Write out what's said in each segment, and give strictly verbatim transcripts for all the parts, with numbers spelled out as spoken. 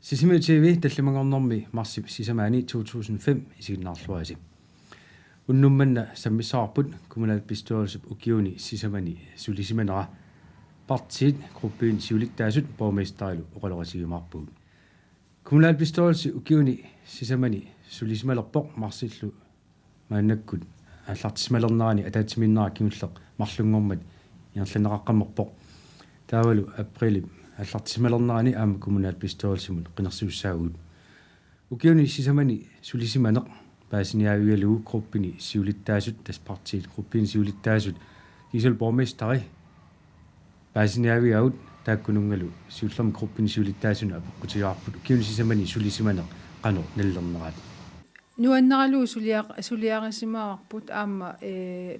Sisimiut T V tallimanngornermi marsip sisamaani to tusind fem isiginnaarluarisi. Unnuk manna sammissavarput kommunalbestyrelsip ukiuni sisamani sulisimanera. Partiit, gruppiini siulittaasut borgmesterilu oqaloqatigiumaarpagut. Kommunalbestyrelsi ukiuni sisamani sulisimalerpoq marsillu maannakkut aallartissimalernerani ataatsimiinnera kingulleq marlunngormat ingerlanneqaqqammerpoq. Taavalu aprilip aallartissimalernerani aamma kommunalbestyrelsimut qinersisussaavugut. Ukiuni sisamani sulisimaneq paasiniaavigalugu gruppini siulittaasut, tassa partiit gruppiini siulittaasut, kiisalu borgmesteri paasiniaavigaagut, taakkununngalu siullermik gruppini siulittaasunut apeqqutigaarput ukiuni sisamani sulisimaneq qanoq nalilerneraat. Nuannaralugu suliaq-, suliarisimavarput aamma, ee,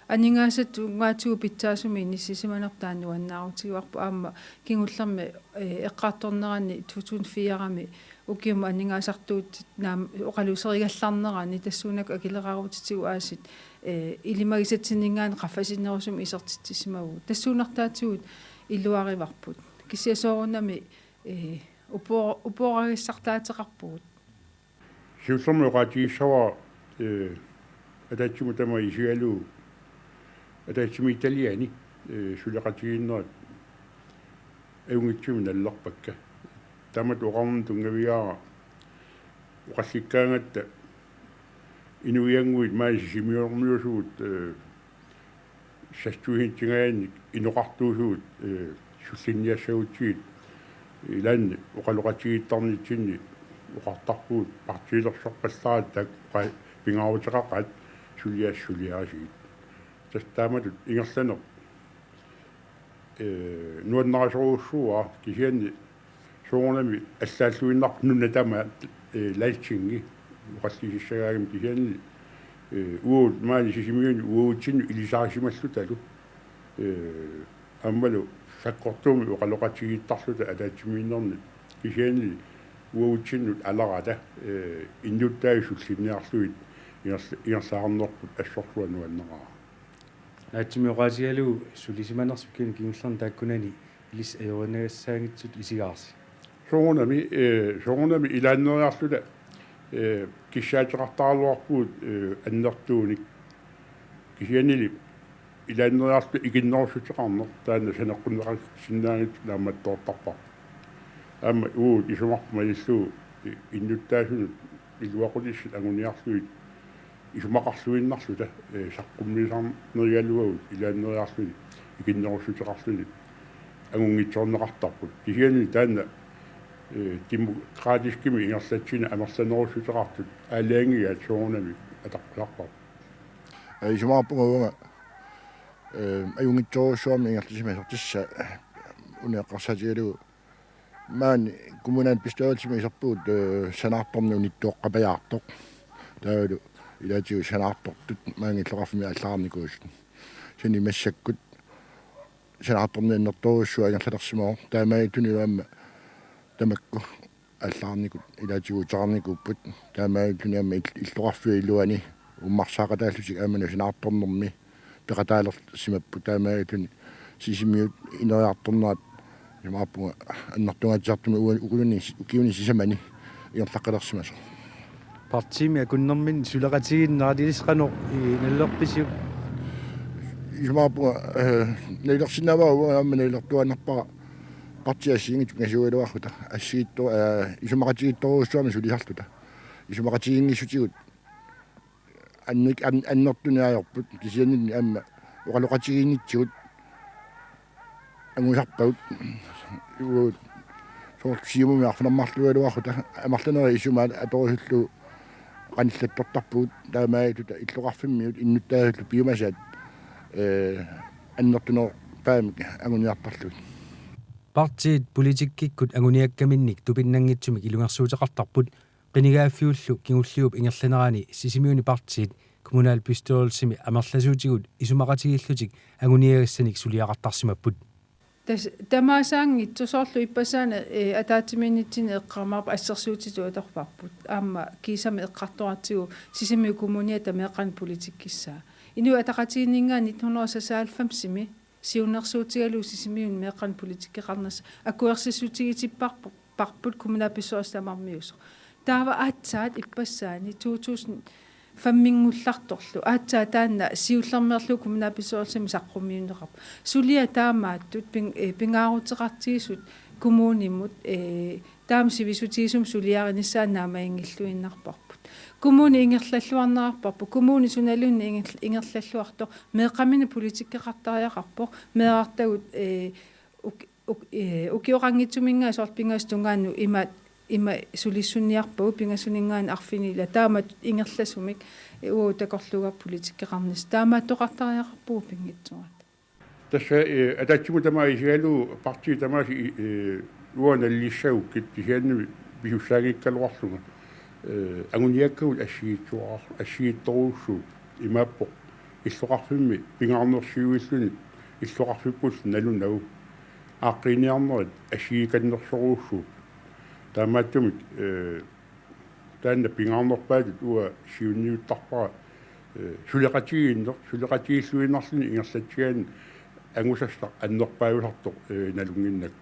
aningaasat tungaatigut pitsaasumik inissisimanerput taanna nuannaarutigivarput aamma kingullermi, ee, eqqartornerani to tusind fire-mi ukiumut aningaasartuutit naam-, oqaluserigallarnerani tassuunakkut akileraarutitigut aasiit, ee, ilimagisatsinninngaanniit qaffasinnerusumik isertitsisimavugut. Tassuunartaatigut iluarivarput. Kisianni soorunami, ee, upoo-, upooragassartaateqarpugut. Siullermik oqaatigissavara, ee, ataatsimut tamaat isigalugu ataatsimiititaliani, ee, suleqatigiinnerat ajunngitsumik nalilerpakka. Taamatut oqarnermut tunngavigaara oqallikkaangatta inuiannguit maani Sisimiormiusugut, ee, seks tusindinngaanniit inoqartuusugut, ee, sullinniassagutsigit ilaanni oqaloqatigiittarnitsinni oqartarpugut partiilersorpallaaratta taakku qa-, pingaaruteqaqaat suliassat suliarisigit. Tassa taamatut ingerlaneq, ee, nuannarisorujussuuara kisianni soorunami allaalluinnarpoq nuna tamaat, ee, Landstingi oqallisissagaangami kisianni, ee, uagut maani Sisimiuni uagutsinnut ilisarisimallutalu, ee, aammalu sakkortuumik oqaloqatigiittarluta ataatsimiinnerni kisianni uagutsinnut alerata, ee, innuttaasut sullinniarlugit ingerla-, ingerlaarnerput assorsuaq nuanneqaaq. Naatsumik oqaatigalugu sulisimanersi ukiuni kingullerni taakkunani ilissi ajorinnagassaanngitsutut isigaarsi. Soorunami, ee, soorunami ilaanneeriarluta, ee, kissaateqartaraluarpugut, ee, annertuunik. Kisiannili ilaanneeriarluta ikinnerussuteqarneq taanna saneqqunneqarsinnaanngitsoq naammattoortarparput. Aamma uagut isumarput malillugu i-, innuttaasunut iluaqutissat anguniarlugit isumaqarluinnarluta, ee, saqqummiisarnerigaluagut ilaanneeriarluni ikinnerussuteqarluni angunngitsoorneqartarput. Kisianni taanna, ee, demokratiskimik ingerlatsineq amerlanerussuteqartut aalajangigaat soorunami ataqqusarparput. Ee, isumaqarpunga uanga, ee, ajunngitsorujussuarmik ingerlasimasoq tassa una eqqarsaatigalugu maani kommunalbestyrelsimi iserpugut, ee, sanaartorneq unittooqqapajaartoq. Taavalu ilaatigut sanaartortut maani illoqarfimmi aallaarnikuusut. Kisianni massakkut sanaartorneq annertoorujussuaq ingerlalersimavoq. Taamaalilluni aamma tamakku aallaarnikut ilaatigut uteqarnikuupput. Taamaalilluni aamma ill-, illoqarfiup iluani uummarsaaqataallutik aamma sanaartornermi peqataalersimapput, taamaalilluni Sisimiut ineriartornerat isumaqarpunga annertungaatsiartumik ua-, ukiuni, ukiuni sisamani ingerlaqqilersimasoq. Partiimi akunnerminni suleqatigiinnerat ilissi qanoq, ee, nalilerpisiuk? Isumaqarpunga, ee, nalilersinnaavara uanga aamma nalilertuaannarpara partiit assigiinngitsut pingasuugaluarluta assigiitto-, ee, isumaqatigiittorujussuarmik sulisarluta. Isumaqatigiinngissutigut annik-, an-, annertuneq ajorput kisiannili aamma oqaloqatigiinnitsigut angusarpagut. Uagut soorlu Siumumi arfineq-marluugaluarluta amerlanerit isumaat atorusullugu qanillattortarpugut, taamaalilluta illoqarfimmiut innuttaasullu piumasaat, ee, annertunerpaamik anguniartarlugit. Partiit politikkikkut anguniakkaminnik tupinnanngitsumik ilungersuuteqartarput. Qinigaaffiullu kingulliup ingerlanerani Sisimiuni partiit kommunalbestyrelsimi amerlasuutigut isumaqatigiillutik anguniagassanik suliaqartarsimapput. Tas-, tamaasaanngitsoq soorlu ippassaq una, ee, ataatsimiinnitsinni eqqaamaarput assersuutitut atorparput. Aamma kiisami eqqartoratsigu Sisimiut Kommuniata meeqqanik politikkissaa. Inuit Ataqatigiinninngaanniit nitten hundrede og seksoghalvfems-imi siunnersuutigalugu Sisimiuni meeqqanik politikkeqarnissaq akuersissutigitipparput. parput kommunalbestyrelsi tamarmiusoq. Taava aatsaat ippassaani to tusind femminnguullartorlu. Aatsaat taanna siullermeerlugu kommunalbestyrelsimi saqqummiunneqarpoq. Suliat taamaattut ping-, eh, pingaaruteqartigisut kommunimut, eh, taama sivisutigisumik suliarinissaat naammaginngilluinnarparput. Kommuni ingerlalluarnerarparput. Kommuni sunaluunniit inger-, ingerlalluartoq. Meeqqaminik politikkeqartariaqarpoq. Meerartagut, eh, uk-, uk-, eh, ukioqanngitsuminngaanniit soorlu pingasut tungaannut ima, ima sulissunniarpagut pingasuninngaanniit arfinillit taamatut ingerlasumik, eh, uagut takorluugatta politikkeqarnissaq. Taamaattoqartariaqarpugut pinngitsoorata. Tassa, eh, ataatsimut tamaat isigalugu partiit tamaasa i-, eh, uanga nalilissagukkit kisianni pisussaanngikkaluarlunga. Eh, anguniakkagut assigiitsuaar-, assigiittorujussuupput imaappoq illoqarfimmi pingaarnersiuilluni illoqarfipput nalunagu aaqqiiniarnerit assigikannersorujussuupput. Taamaattumik, eh, taanna pingaarnerpaatut uanga siunniuttarpara, eh, suleqatigiinneq, suleqatigiilluinnarluni ingerlatsigaanni angusassaq annerpaajusartoq, eh, nalunnginnakku.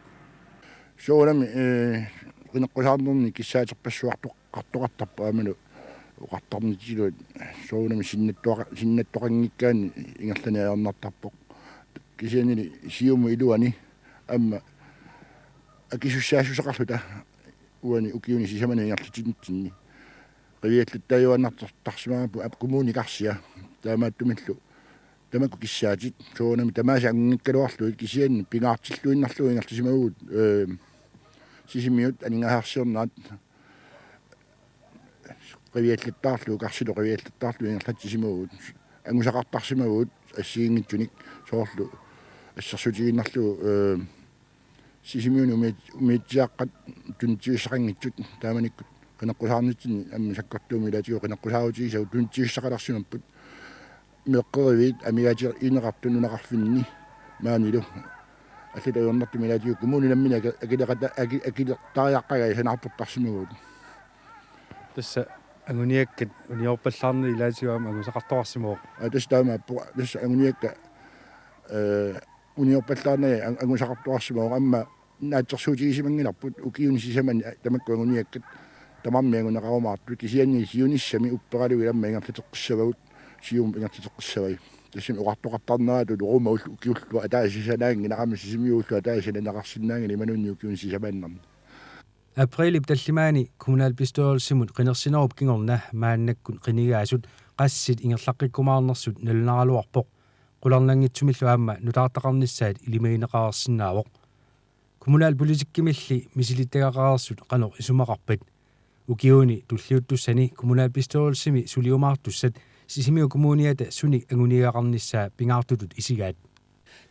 Soorunami, eh, qineqqusaarnerni kissaaterpassuartoq-, qartoqartarpoq aammalu oqartarnitsiluat soorunami sinnattoqa-, sinnattoqanngikkaanni ingerlaneq ajornartarpoq. Kisiannili siumut iluani aamma akisussaassuseqarluta uani ukiuni sisamani ingerlatinitsinni. Qiviallattaajuaannartarsimavarput aap kommuni karsia. Taamaattumillu tamakku kissaatit soorunami tamaasa angunngikkaluarlugit kisianni pingaartilluinnarlugu ingerlasimavugut, eh, Sisimiut aningaasarsiornerat qiviallattaarlugu, karsilu qiviallattaarlugu ingerlatsisimavugut. Angusaqartarsimavugut assigiinngitsunik soorlu assersuutigiinnarlugu, eh, Sisimiuni umiat-, umiatsiaaqqat tunitsivissaqanngitsut taamanikkut qineqqusaarnitsinni aamma sakkortuumik ilaatigut qineqqusaarutigisagut tunitsivissaqalersimapput. Meeqqeriviit amigaatigineqartut nunaqarfinni maanilu. Allatut ajornartumik ilaatigut kommuni nammineq aki-, akileqata-, aki-, akilertariaqqagai sanaartortarsimavugut. Tassa anguniakkat uniorpallaarnerit ilaatigut aamma angusaqartoqarsimavoq. Aa, tassa taamaappoq, tassa anguniakkat, eh, uniorpallaarnerit ang-, angusaqartoqarsimavoq aamma naatsorsuutigisimanngilarput ukiuni sisamani, a, tamakku anguniakkat tamarmik anguneqarumaartut kisianni siunissami upperaluit aamma ingerlateqqissavagut, siumup ingerlateqqissavai. Tassami oqartoqartarneratut urumaullu ukiullu ataaseq sanaanngilaq aamma Sisimiullu ataaseq sananeqarsinnaanngilaq imaluunniit ukiuni sisamaannarni. Aprilip tallimaani kommunalbestyrelsimut qinersinerup kingorna maannakkut qinigaasut qassit ingerlaqqikkumaarnersut nalunaraluarpoq. Qularnanngitsumillu aamma nutaartaqarnissaat ilimagineqareersinnaavoq. Kommunalpolitikkimilli misilittagaqareersut qanoq isumaqarpat? Ukiuni tulliuttussani kommunalbestyrelsimi suliumaartussat Sisimiut Kommuniata sunik anguniagaqarnissaa pingaartutut isigaat.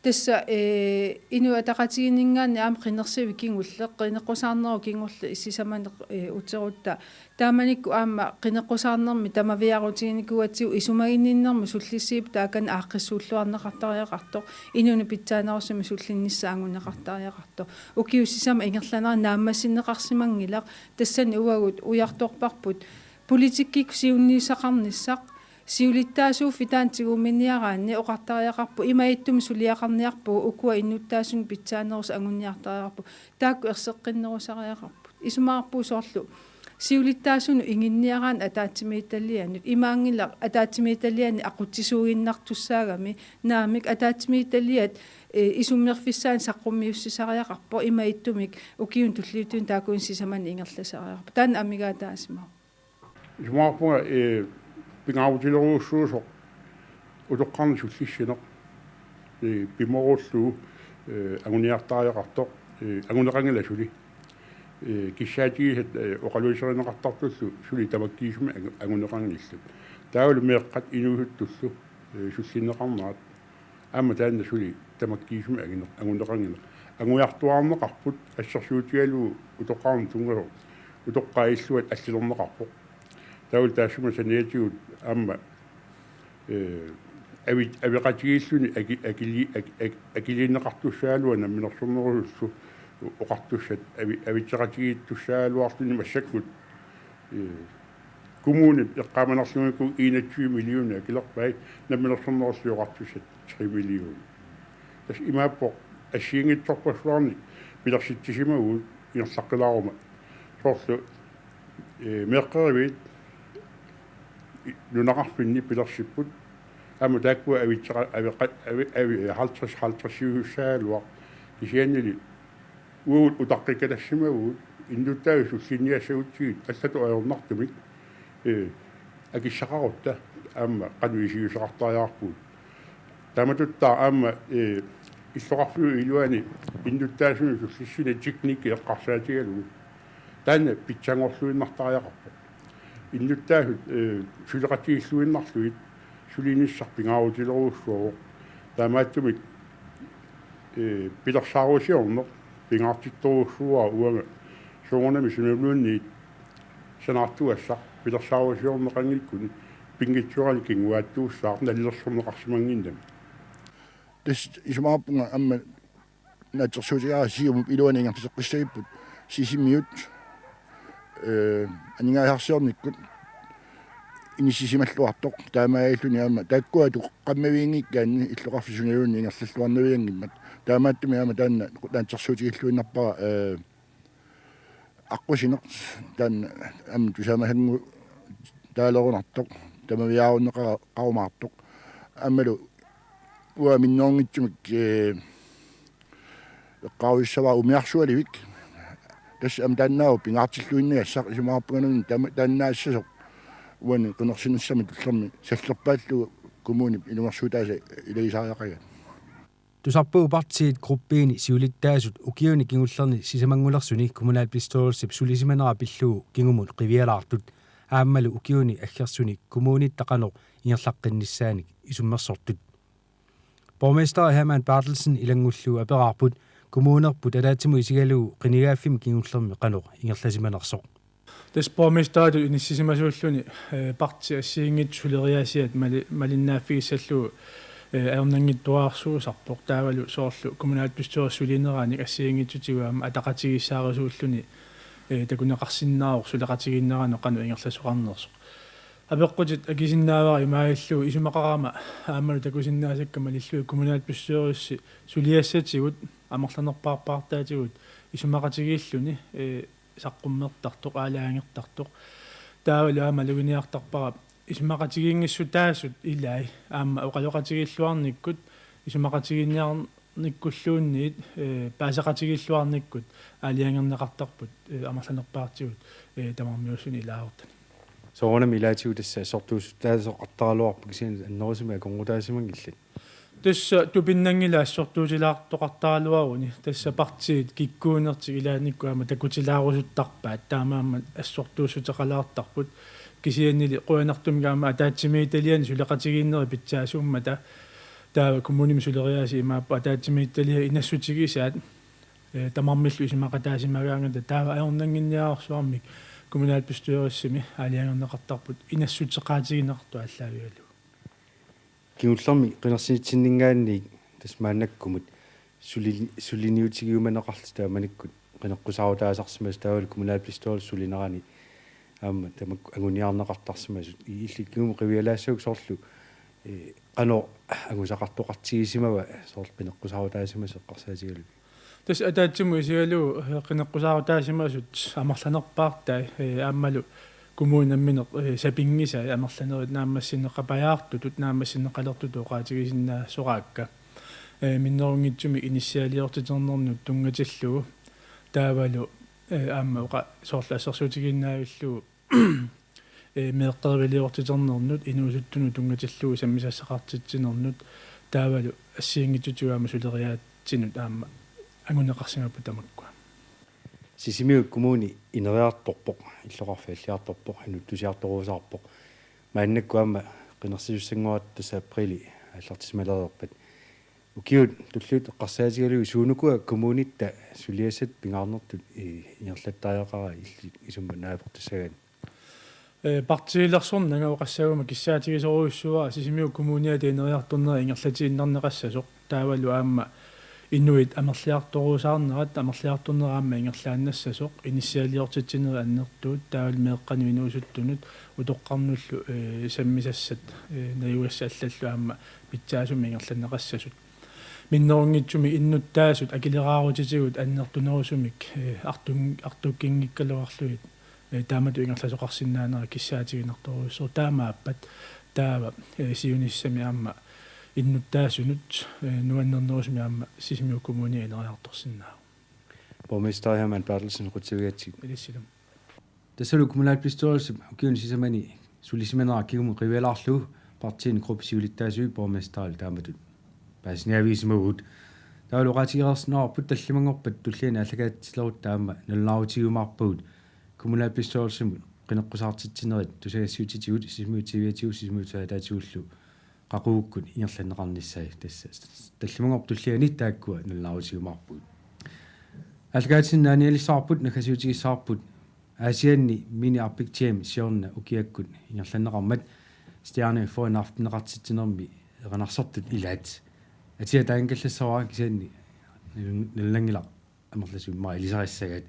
Tassa, eh, Inuit Ataqatigiinninngaanniit aamma qinersivik kingulleq, qineqqusaarnerup kingulleq sisamanik, eh, uterutta. Taamanikkut aamma qineqqusaarnermi tamaviaarutiginikuugatsigu isumaginninnermut sullissiipput taakani aaqqissuulluarneqartariaqartoq, inunnut pitsaanerusumik sullinnissaa anguneqartariaqartoq. Ukiut sisamat ingerlaneranni naammassineqarsimanngilaq, tassani uagut ujartorparput politikkikkut siunniussaqarnissaq. Siulittaasuuffik taanna tigumminiaraanni oqartariaqarpoq imaattumik suliaqarniarpugut, ukua innuttaasunik pitsaanerusut anguniartariaqarput. Taakku erseqqinnerusariaqarput. Isumaqarpugut soorlu siulittaasunut inginniaraanni ataatsimiititalianut. Imaanngilaq ataatsimiititaliani aqutsisuuginnartussaagami, naamik ataatsimiititaliat, eh, isummerfissaannik saqqummiussisariaqarpoq imaattumik ukiuni tulliuttuni taakkunani sisamani ingerlasariaqarpoq. Taanna amigaataasimavoq. Isumaqarpunga, eh, pingaarutilerujussuusoq utoqqarnit sullissineq, eh, pimoorullugu, eh, anguniartariaqartoq, eh, anguneqanngilaq suli. Eh, kissaatigisat, eh, oqaluuserineqartartullu suli tamakkiisumik angu-, anguneqanngillat. Taavalu meeqqat inuusuttullu, eh, sullinneqarnerat. Aamma taanna suli tamakkiisumik angine-, anguneqanngilaq. Angujartuaarneqarput assersuutigalugu utoqqarnut tunngasoq utoqqaat illuat allilerneqarpoq. Taavalu taassuma saniatigut aamma, eh, avi-, aveqatigiilluni aki-, akili-, ak-, ak-, akiliineqartussaagaluaq namminersornerusullu oqartussat avi-, avitseqatigiittussaagaluarluni massakkut, eh, kommunit eqqaamanerlugukku enogtyve millioner akilerpai, namminersornerullutik oqartussat tre millioner. Tassa imaappoq assigiinngitsorpassuarnik pilersitsisimavugut, Ingerlaqqilaaruma soorlu, ee, meeqqeriviit nunaqarfinni pilersipput aamma taakkua avitseqa-, avi-, avi-, avi-, halvtreds, halvtreds-iusussaagaluaq kisiannili uagut utaqqikkatassimavagut innuttaasut sullinniassagutsigit allatut ajornartumik, ee, akissaqarutta aamma qanoq iliuuseqartariaqarpugut. Taamatuttaaq aamma, ee, illoqarfiup iluani innuttaasunut sullissineq teknikki eqqarsaatigalugu. Taanna pitsanngorluinnartariaqarpoq. Innuttaasut, ee, suleqatigiilluinnarlugit sulinissaq pingaarutilerujussuuvoq. Taamaattumik, ee, pilersaarusiorneq pingaartittorujussuuara uanga soorunami sunaluunniit sanaartugassaq pilersaarusiorneqanngikkuni pinngitsoorani kinguaattuussaaq nalilersorneqarsimannginnami. Tassa isumaqarpunga aamma naatsorsuutigaara Siumup iluani ingerlateqqissagipput Sisimiut, ee, aningaasarsiornikkut inissisimalluartoq taamaalilluni aamma taakkua toqqammaviinngikkaanni illoqarfik sunaluunniit ingerlalluarnavianngimmat. Taamaattumik aamma taanna naatsorsuutigilluinnarpara, ee, aqqusineq taanna aamma tusamasanngutalerunartoq, tamaviaarunneqarumaartoq. Aammalu uanga minnerunngitsumik, ee, eqqaruissavara umiarsualivik. Tassa aamma taannaavoq pingaartilluinnagassaq isumaqarpungaluunniit taama-, taannaassasoq uani qinersinissamik tullermi sallerpaallugu kommunip ilungersuutaasa ilagisariaqaat. Tusarpugut partiit gruppiini siulittaasut ukiuni kingullerni sisamanngulersuni kommunalbestyrelsip sulisimanera pillugu kingumut qivialaartut aammalu ukiuni aggersuni kommunitta qanoq ingerlaqqinnissaanik isummersortut. Borgmester Hermann Berthelsen ilanngullugu aperaarput kommunerput ataatsimut isigalugu qinigaaffimmi kingullermi qanoq ingerlasimanersoq. Tassa borgmesteritut inissisimasuulluni, ee, partiit assigiinngitsut suleriaasiat mali-, malinnaaffigissallugu, ee, ajornanngitsuararsuusarpoq taavalu soorlu kommunalbestyrelsip sulineranik assigiinngitsutigut aamma ataqatigiissaarisuulluni, ee, takuneqarsinnaavoq suleqatigiinneranut qanoq ingerlasoqarnersoq. Apeqqutit akisinnaavara imaalillugu isumaqarama aammalu takusinnaasakka malillugit kommunalbestyrelsi suliassatigut amerlanerpaarpaartaatigut isumaqatigiilluni, ee, saqqummertartoq, aalajangertartoq. Taavalu aamma maluginiartarpara isumaqatigiinngissutaasut ilai aamma oqaloqatigiilluarnikkut isumaqatigiinniarnikkulluunniit, ee, paaseqatigiilluarnikkut aalajangerneqartarput, ee, amerlanerpaartigut, ee, tamarmiuussuni ilaasortani. Soorunami ilaatigut tassa assortuussutaasoqartaraluarpoq kisianni annerusumik akornutaasimanngillat. Tassa tupinnanngilaq assortuutilaartoqartaraluaruni, tassa partiit kikkuunertik ilaannikkut aamma takutilaarusuttarpaat, taamaammat assortuussuteqalaartarput, kisiannili qujanartumik aamma ataatsimiititaliani suleqatigiinnerit pitsaasuummata, taava kommunimi suleriaaseq imaappoq ataatsimiititaliap inassutigisaat, ee, tamarmillu isumaqataasimagaangata taava ajornannginniarsuarmik kommunalbestyrelsimi aalajangerneqartarput inassuteqaatigineqartoq aallaavigalugu. Kingullermik qinersinitsinninngaanniit tassa maannakkumut suli-, suliniutigiumaneqarluta taamanikkut qineqqusaarutaasarsimasut taavalu kommunalbestyrelsip sulinerani aamma tamakku anguniarneqartarsimasut i-, illit kingumut qivialaassagukku soorlu, ee, qanoq angusaqartoqartigisimava soorlu qineqqusaarutaasimasut eqqarsaatigalugit? Tassa ataatsimut isigalugu, ee, qineqqusaarutaasimasut amerlanerpaartai, ee, aammalu kommuni nammineq, ee, sapinngisai amerlanerit naammassineqapajaartutut, naammassineqalertutut oqaatigisinnaasoraakka. Ee, minnerunngitsumik inissialiortiternernut tunngatillugu. Taavalu, ee, aamma oqa-, soorlu assersuutigiinnaavillugu, ee, meeqqeriviliortiternernut, inuusuttunut tunngatillugu sammisassaqartitsinernut, taavalu assigiinngitsutigut aamma suleriaatsinut aamma anguneqarsimapput tamakkua. Sisimiut Kommuni ineriartorpoq, illoqarfik alliartorpoq, inuuttusiartoruusaarpoq. Maannakkut aamma qinersisussanngortut tassa apriili aallartisimalereerpat. Ukiut tulliuttut eqqarsaatigalugit suunukua kommunitta suliassat pingaarnertut i-, ingerlattariaqarai illit isummat naapertussagaanni? Ee, partiilersornanga oqassaguma kissaatigisorujussuuara Sisimiut Kommuniata ineriartornera ingerlatiinnarneqassasoq. Taavalu aamma inuit amerliartoruusaarnerat, amerliartornera aamma ingerlaannassasoq, inissialiortitsinerit annertuut, taavalu meeqqanut inuusuttunut utoqqarnullu, ee, sammisassat, ee, najugassat allallu aamma pitsaasumik ingerlanneqassasut. Minnerunngitsumik innuttaasut akileraarutitigut annertunerusumik, eh, artun-, artukkinngikkaluarlugit, eh, taamatut ingerlasoqarsinnaanera kissaatiginartorujussuuvoq. Taamaappat taava, eh, siunissami aamma innuttaasunut, eh, nuannernerusumik aamma Sisimiut Kommunia ineriartorsinnaavoq. Borgmester Hermann Berthelsen, qujanaq. Ilissilu. Tassalu kommunalbestyrelsip ukiuni sisamani sulisimanera kingumut qivialaarlugu partiini gruppip siulittaasui borgmesterilu taamatut paasiniaaviisimavugut. Taavalu oqaatigereersinnaavarput tallimanngorpat tulliani aallakaatitsilerutta aamma nalunaarutigiumaarpagut kommunalbestyrelsimut qineqqusaartitsinerit tusagassiutitigut Sisimiut TV-atigut Sisimiut Teatertigullu qaqugukkut ingerlanneqarnissaat, tassa tallimanngorpat tulliani taakkua nalunaarutigiumaarpagut. Aallakaatitsinni naanialissavarput naggasiutigissavarput Aasianni Mini Arctic Games siorna ukiakkut ingerlanneqarmat Stjernø for en aften-eqartitsinermi erinarsortut ilaat. Atia taangallassavara kisianni nalun-, nalunanngilaq amerlasuut immaqa ilisarissagaat.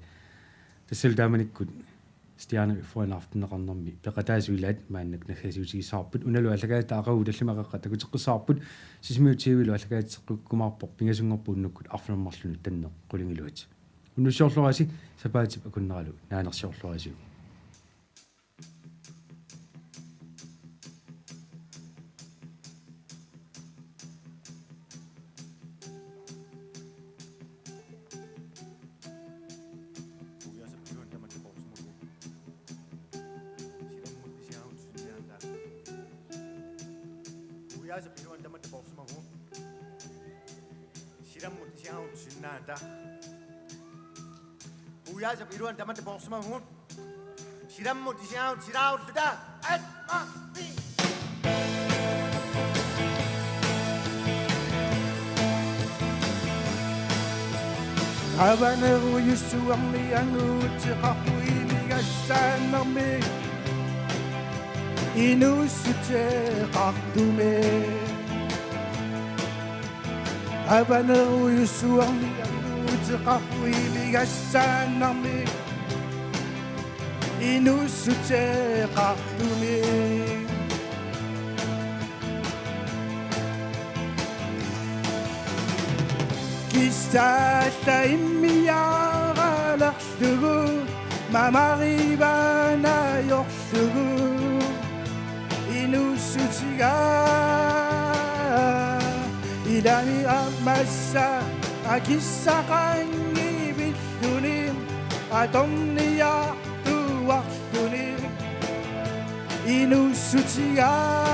Tassalu taamanikkut Stjernø for en aften-eqarnermi peqataasut ilaat maannakkut naggasiutigissavarput. Unalu aallakaatitaq aqagu tallimat qeqqat takuteqqissavarput. Sisimiut TV-lu aallakaatitseqqikkumaarpoq pingasunngorpat unnukkut arfineq-marlunut tanneq qulingiluat. Unnussiorluarisi, sapaatip akunneralu naanersiorluarisiuk. Ujaasap iluani tamatta porsimavugut. Silammut isigaangutsinnaavugut. Ujaasap iluani tamatta porsimavugut. Silammut isigaangutsinnaavugut. At, ma, mi. Avanerujussuarmi anguuteqarpoq imigassaannermi inuussuteqartumik. Avanerujussuarmi anguuteqarpoq imigassaannermi inuussuteqartumik. Kissaallaat immiaalerlugu mamarivaanajorlugu inuussutigaat. Ilami aamma massa akissaqanngivilluni atorniartuarluni inuussutigaat.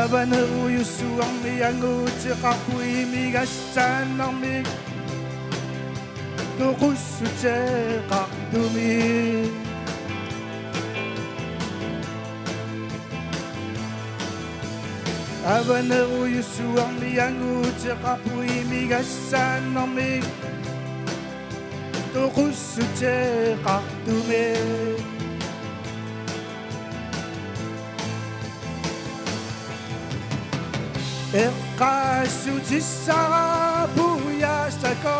Avanerujussuarmi anguuteqarpoq imigassaannermi toqussuteqartumik. Avanerujussuarmi anguuteqarpoq imigassaannermi toqussuteqartumik. Eqqaassutissara pujaasako,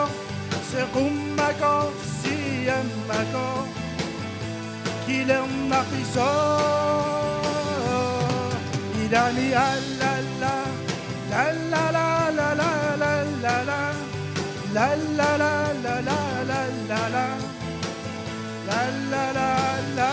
sequmako, siamako, kilernapiso. Ilami allalla, lallala, lallala, lallala, lallala, lallala, lallala. La, la, la, la.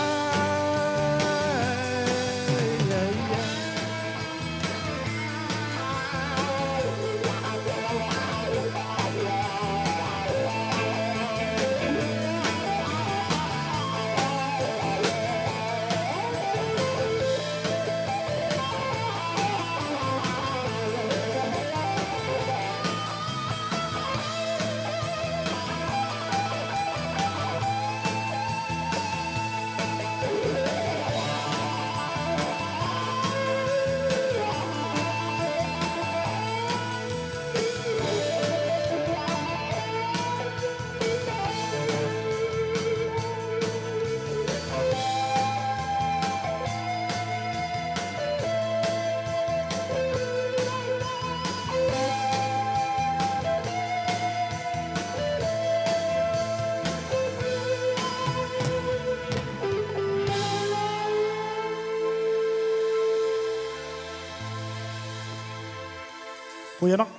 Qujanaq.